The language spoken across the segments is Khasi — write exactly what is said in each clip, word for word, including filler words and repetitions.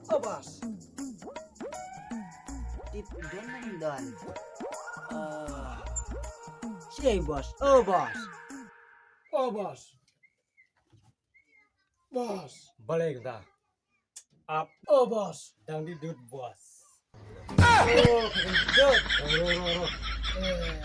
Oh, boss. Tip don, don. Ah. Siei, boss. Oh, boss. Oh, boss. Boss. Balei kata? Ap. Oh, boss. Dang di dud, boss. Oh, dud. Ro, ro, ro. Eh.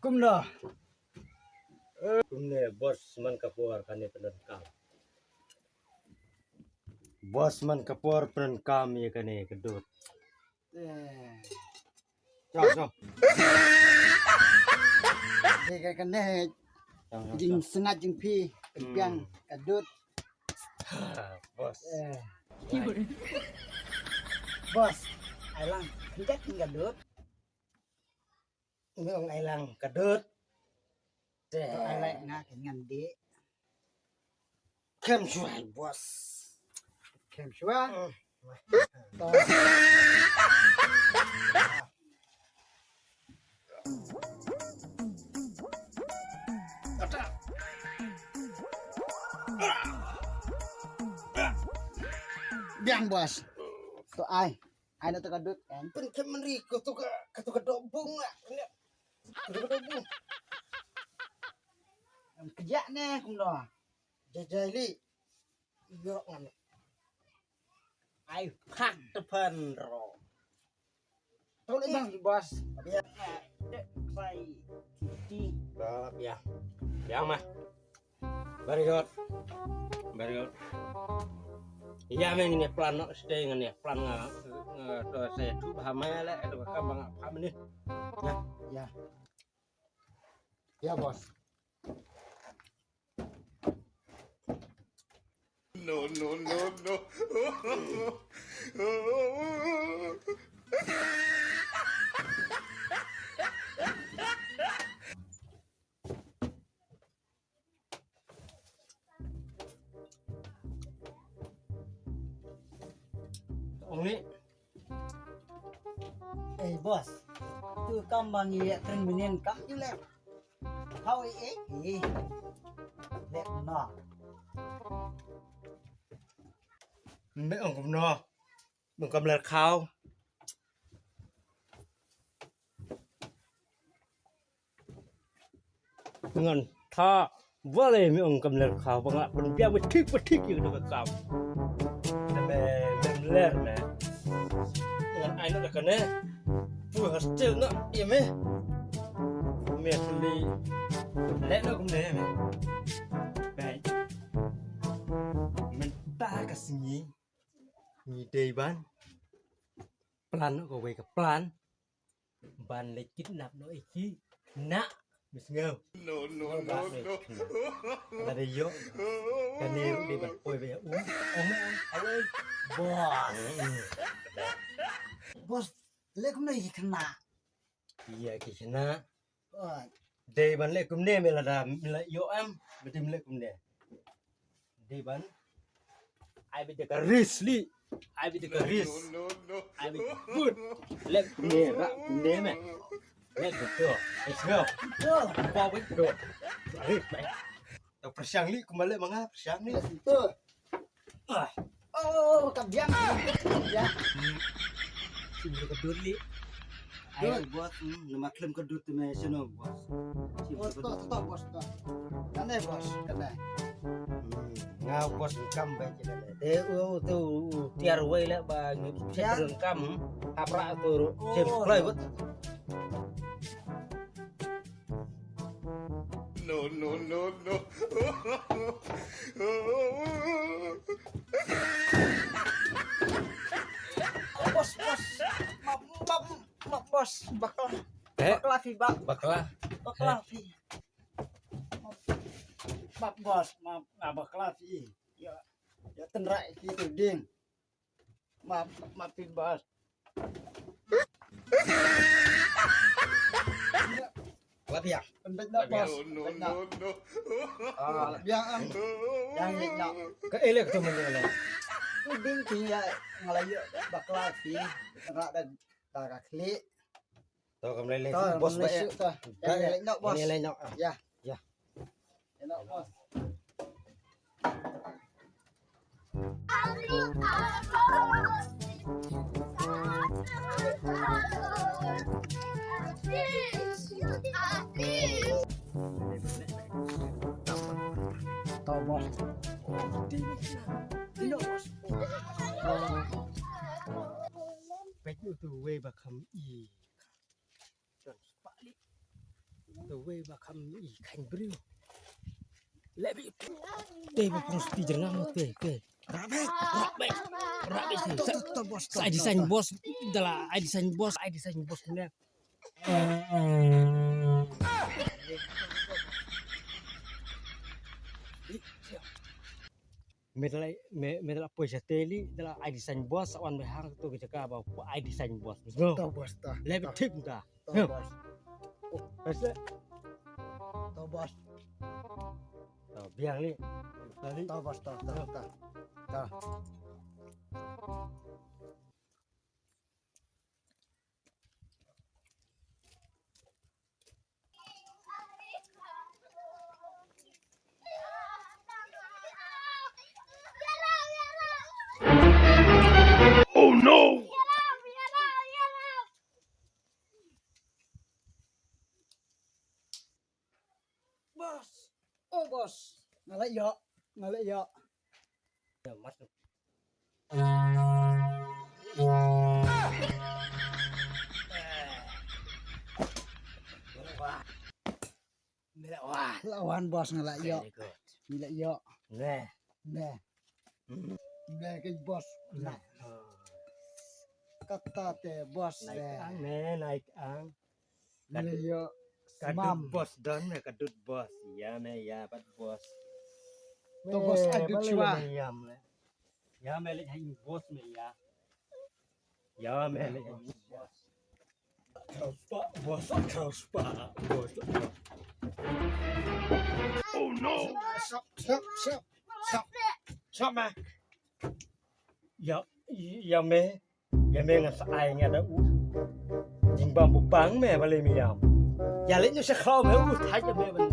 Kumno? Kumne, boss, man ka por kane pyndonkam. Boss, man ka por pyndonkam ïa kane ka dud. Eh. Chao, chao. Dei ka kane. Chao, chao, chao. Jingsngat jingphi, hmm, ka biang ka dud. Boss. Eh. Boss, ai lang. Khyndiat ka dud. Me ong ai lang ka dud. Te ai lang nga ka ngan dei. Khem shuwa, boss. Khem shuwa. Mm. To. Biang, boss. To ai. Ai na to ka dud kan. Pyn khem mynri ka to ka, ka to ka dobung la. Ka to ka dobung. Em, kjak ne kumno. Jai jai li. Yo ngan. Ai phak te phan ro. To le bang, boss. Ya. Dek sai. Ti. Ba ya. Ya mah. Very good. Very good. Ïa me ngin ïa plan noh, stay ngin ïa plan nga, nga to sa ïathuh bha ma ïa leh, ïa to ka kam ba nga phah mynnin. Ïa. Ïa. Ïa, boss. No, no, no, no. Ong ni. Eh, boss. Tu kam ba ngi ïa tren mynnin kam ju leh. Hau eh, eh, eh. Leh no. Me ong kumno. Me ong kam leh khaw. Ngan tha, balei me ong kam leh khaw, ba nga pynbiang ba thik ba thik ïa ka kam. Te me, mem leh me. Ngan ai noh da kane. Pu hostel noh ïa me. Me sli. Leh noh kumne me. Bai. Mynta ka sngi. Ngi dei ban plan noh kawei ka plan. Ban leit kidnap noh ïa ki khynnah. Me sngew? No, no, no, no. Lada ïoh kane ruh dei ban poi ba ïa u. Ong, ong, awei. Boss. Boss, leh kumne ïa ki khynnah. Ïa ki khynnah. Dei ban leh kumne me lada me la ïoh em, me dei ban leh kumne. Dei ban ai beit da ka risk li. Ai beit da ka risk. Ai beit da ka risk. Leh kumne, rah kumne me. Leh kumto. Let's go. Ba beit do. Risk me. Tau pyrshang li kumba leh ma nga, pyrshang li. Kumto. Ah. Oh, ka biang. Ka biang. Sim ka dud li. Ai, boss, hmm, nama khlem ka dud te me seno, boss. Sim ka dud. Oh, to, to, boss, to. Kane, boss, kane. Hmm, nga, boss, kam ba kane. Te u, te u, u tiar wei le ba ngi chet kam. Hapra tu ru. Sim kloi, boss. No, no, no, no. Boss, boss. Map, map, map, boss. Bakla. Eh? Bakla phi, bak. Bakla. Bakla phi. Map, boss. Map, ah, bakla phi. Ya, ya tynrai ki tu ding. Map, map phi, boss. La biang. Pynbeit noh, boss. Pynbeit noh. Ah, la biang am. Yang leit noh. Ka elek tu mynta leh. Tu ding ki ya ngala yu bakla phi. Rak da da ka khlieh. To kam lei lei. To, boss ba lei eh. Suk to. Yang leit noh, boss. Yang leit noh. Ya. Ya. Leit noh, boss. To, boss. Peit utu uwei ba kham i. Utu uwei ba kham i khang briew. Leh beit. Te ba kham sti jrngam te, te. Rabbit, rabbit, rabbit. To, to, to, boss, to, to, to. Sa ai design boss, da la ai design boss, ai design boss ne. Me da la, me, me da la poi sha te li, da la ai design boss, sa wan behang to ki jaka ba ai design boss. To, boss, to. Leh beit thik mynta. To, boss. Bas le. To, boss. To, biang li. To, boss, to, to, to. To. Oh no! Boss. Oh, boss. Nga la ïoh. Nga la ïoh. Me la wan. La wan, boss, nga la ïoh. Very good. Nga la ïoh. Ne. Ne. Hmm. Ne, ka boss. Ne. Ne. Kata te boss. Naik ne. Ang, ne, naik ang. Nga la ïoh. Ka dud boss don me, ka dud boss. Ïa me, ïa pat boss. To, boss, a dud shuwa. Ïa me, ïa me. Ïa me leh ha ïing boss me ïa. Ïa me leh ha ïing boss. Boss, boss, boss, boss. Oh no. Stop, stop, stop. Stop. Stop, man. Ïa, ïa me. Ïa me ngan sa ai nga da u jingbam bu bang me balei me ïam. Ïa leh ñu sha khlaw me u thait ïa me ban.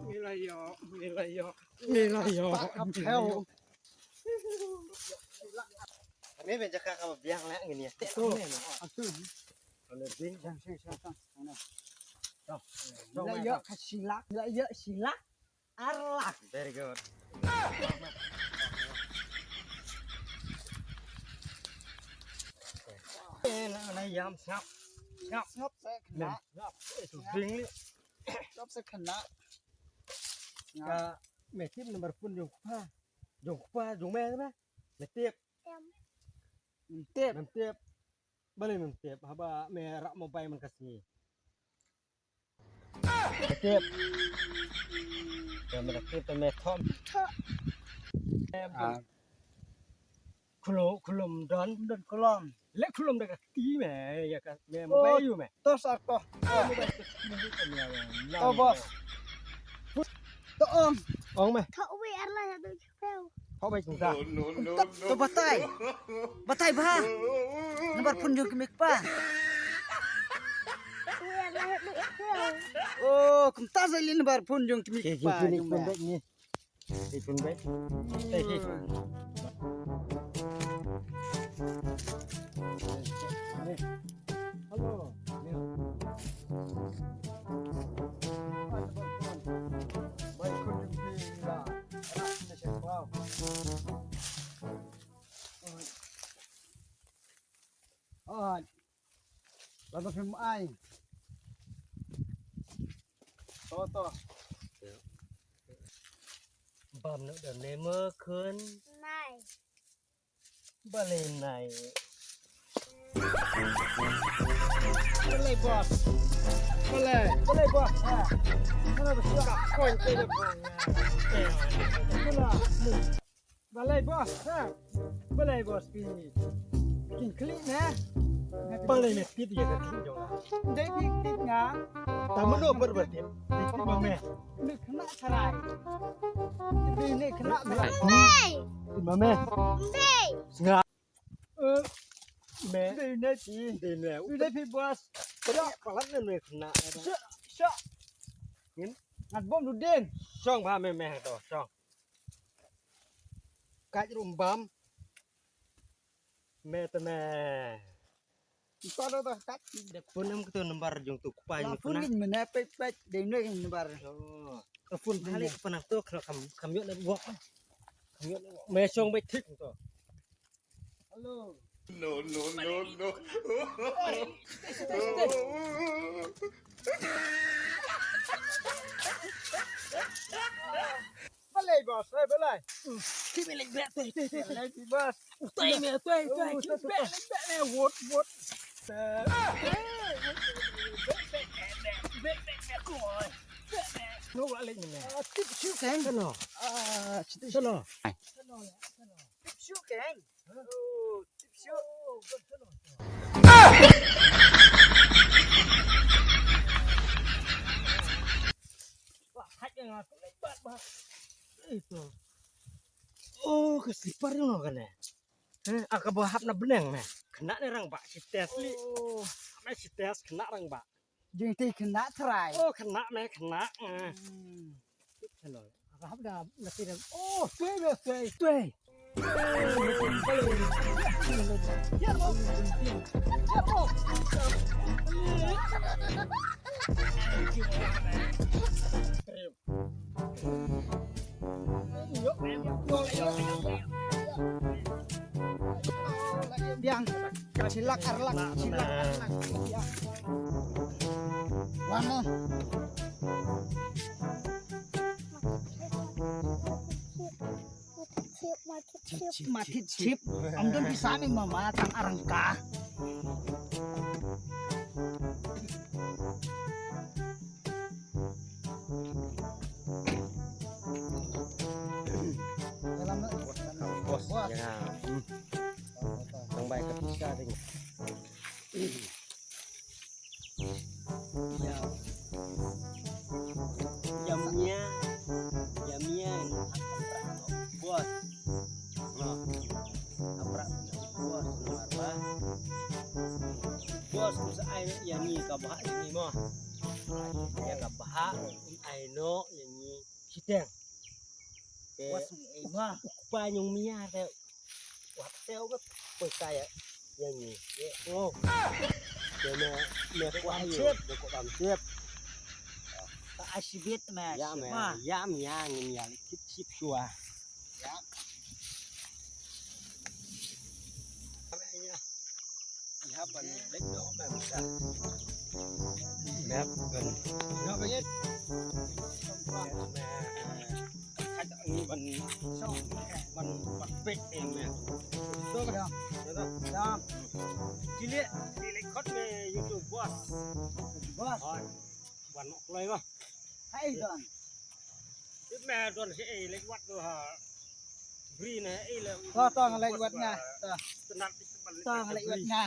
Me la ïoh, me la ïoh, me la ïoh. Kane ban jaka kaba biang leh ngin ïa teh. Atu. Ane bing. Shang, shang, shang, shang. Ane. Shang. La ïoh ka shilak, la ïoh shilak. Ar lak. Very good. Eh, na, na, ïam, sngap. Sngap. Sngap sa khynnah. Sngap. Eh, tu bing ni. Sngap sa khynnah. Ka me tip number phone jong kpa. Jong kpa, jong me ba. Me tip. Mem tip. Mem tip. Balei mem tip? Haba me rah mobile man ka sngi. Me tip. Te me tip te me thom. Thom. Ah. Khulum, khulum don. Don khulum. Leh khulum da ka kti me, ïa ka me mobile ïa me. To sa to. To, boss. To ong. Ong me. To wi arla ya tu. Hok bai kumta. To batai. Batai bha. Number phone jong ki mei kpa. Oh, kumta sa li number phone jong ki mei kpa. Phone bai. Hello. Oi. Lada phim ai. To, to. Bam na da ne ma khun. Nai. Balei nai. Balei boss. Balei, balei boss. Ha. Mana ba siap. Kau yang kena. Mana. Balei boss, ha? Balei boss phi. Kin klik ne? Balei ne tit ïa ka klik jong nga. Dei phi tit nga. Ta mano bar ba tit. Tit ma me. Ni kena sarai. Dei ni kena sarai. Dei. Tit ma me. Dei. Snga. Eh. Me. Dei ne ti. Dei ne. Dei phi boss. Palat ne me kena. Sha, sha. Ngin? Ngat bom du din. Shong ba me me to, shong. Kaj rum bam. Me te me. Ito do to kaj. Dek phone em kito number jong tu kupai. La phone kin mena pek pek de ne number. Oh. Phone halik panang to kalau kam kam yok network. Kam yok network. Me shong bai thik to. Hello. No, no, no, no. Balai boss, eh balai. Ki balai bek tu tu tu. Balai ki boss. Utai me utai utai. Ki balai bek me wot wot. No balai ni me. Tip shu keng. Sano. Ah, tip shu. Sano. Sano. Tip shu keng. Oh, ka slipper jong nga kane. Eh, aka ba hap na bneng ne. Kena ne rangbah, shi test li. Oh. Me shi test kena rangbah. Jingtei khynnah trai. Oh, khynnah me, khynnah. Hmm. Hello. Rahap da lati da. Oh, tuai be, tuai, tuai. Biang. Shilak arlak, shilak arlak. Biang. Wan noh. Chip, ma thit chip. Ma thit chip. Am don pisa mi mama tang arangka. Dalam na. Bos, bos. Ya. Hmm. Tang bai ka pisa ding. Ya. Ya mia. Ya mia. Bos. Bos, bos, bos, bos, sa ai ya ni ka ba ni mo. Ya ka ba ai no ya ni. Shiteng. Bos, eh, ma. Ba nyong mia te. Wat te ko. Ko sa ya. Ya ni. Ya. Oh. Ya me me ko ayo. Ko bam chip. Ka asibit me. Ya me. Ya me ya ngin ya kit chip shua. Ya. Chili, chili khot me YouTube bos. Bos. Wan nok kloi ba. Hai don. Tip me don si ei lek wat tu ha. Bri na ei le. To to ngalek wat nga. To. Tenat tip ban. To ngalek wat nga.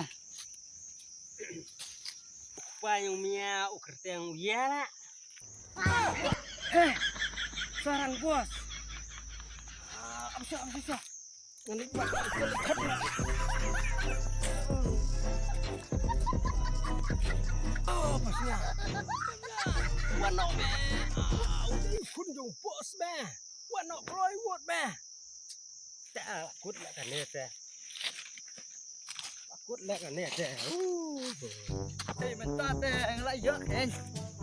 Pa yung mia u kerteng u ya la. Heh. Sarang bos. Ah, apa sih, apa sih? Ngan lik bak. Oh, pas nya. Wan noh me. Ah, u khun jong bos me. Wan noh kloi wot me. Ta kut la kane te. Kut lek ane te. Hei mynta te nga la ïoh kein.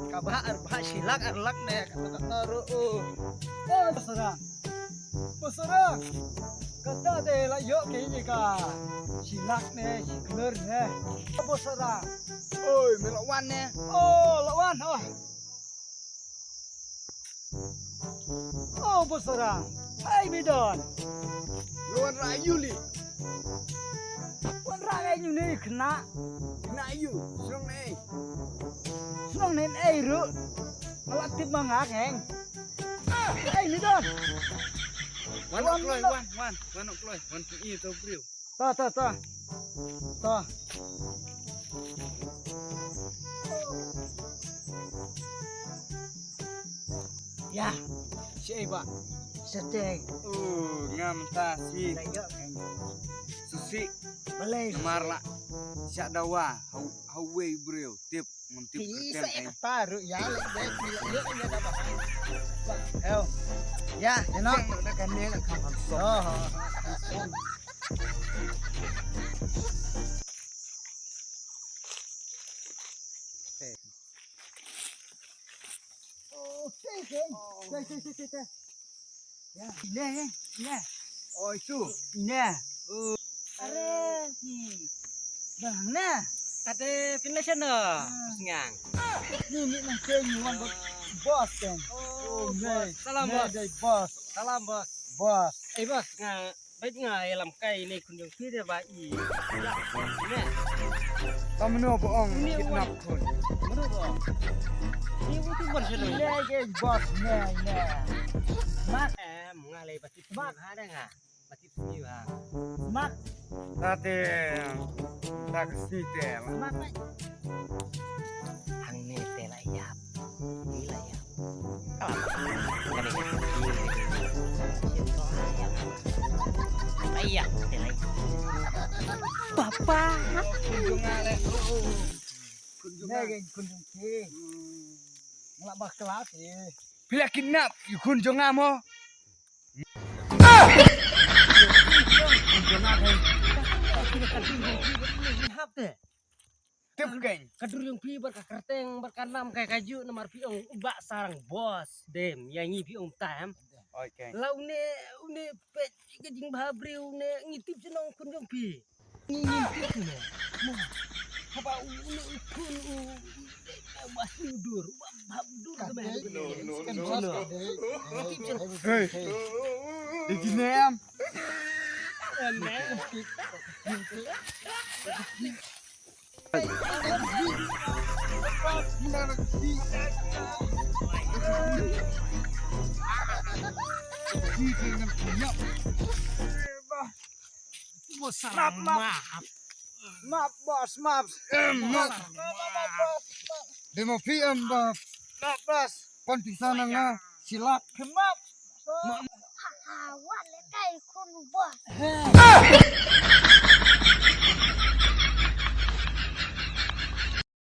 Ka ba ar ba shilak ar lak ne ka ta ta ru u. Oh, Bosarang. Bosarang. Kata te la ïoh kein ka shilak ne, shikler ne. Bosarang. Oi, me la wan ne. Oh, la wan. Oh. Oh, Bosarang. Hai, Bidon. Lo wan ra yu li. Wan ra ngai nyu ni kena. Kena yu, senang nei. Senang nei nei ru. Malah tip mangak, heng. Hai, Bidon. Wan kloi, wan, wan, wan kloi, wan tu i tu briu. Ta, ta, ta. Ta. Ya, si ai ba. Seteng. Oh, ngam ta si. Susi. Balai. Mar la. Sha dawa ha, ha wei briew tip ngam tip. Ki kyrteng sa kai. Ek paru ya le de ki le ya da ba. Yo. Ya, you know. Da ka ne la kam han so. Oh. Oh, tei, tei. Tei, tei, tei, tei, tei. Ya. Ine, ine. Oh, itu. Ine. Oh. Are, hi. Bang, na. Kate pina shano. Ah. Ngang. Ni, ni, nang tei, ni, wan, bos, kan. Oh, oh, bos. Salam, bos. Dei, bos. Salam, bos. Bos. Eh, bos, nga Bad nga ïalam kai ne khun jong phi de ba i. Ya, ne. Ka mano ba ong kidnap khun. Mano ba ong. Ni u tu ban selo. Ne ke boss ne ne. Mak. Em, nga lei ba tip mak ha de nga. Ba tip sni ba. Mak. Tate. Tak sni te. Mak. Hangne te la ïap. Ni la ïap. Papa. Kunjung ale. Kunjung. Nege kunjung ki. Ngelak bakla ki. Pila kidnap, yu kunjung amo. Kunjung ale. Hap te. Tip keng. Ka dur jong phi bad ka kyrteng bad ka nam kai ka ju namar phi ong u Bah Sarang boss. Dem, ïa ngi phi ong ta em. Oi keng. La une, une peit ka jingbha briew une ngi tip jnong khun jong phi. Ngi ngi tip ne. Mo. Haba une u khun u Bah Sindur, Bah Abdur ka me. No, no, no. Hey. Did you name? Em, em. Map, map. Map, boss, map. Em, map. Dei ma phi em, boss. Map, boss. Pon pisa na nga, shilak. Map.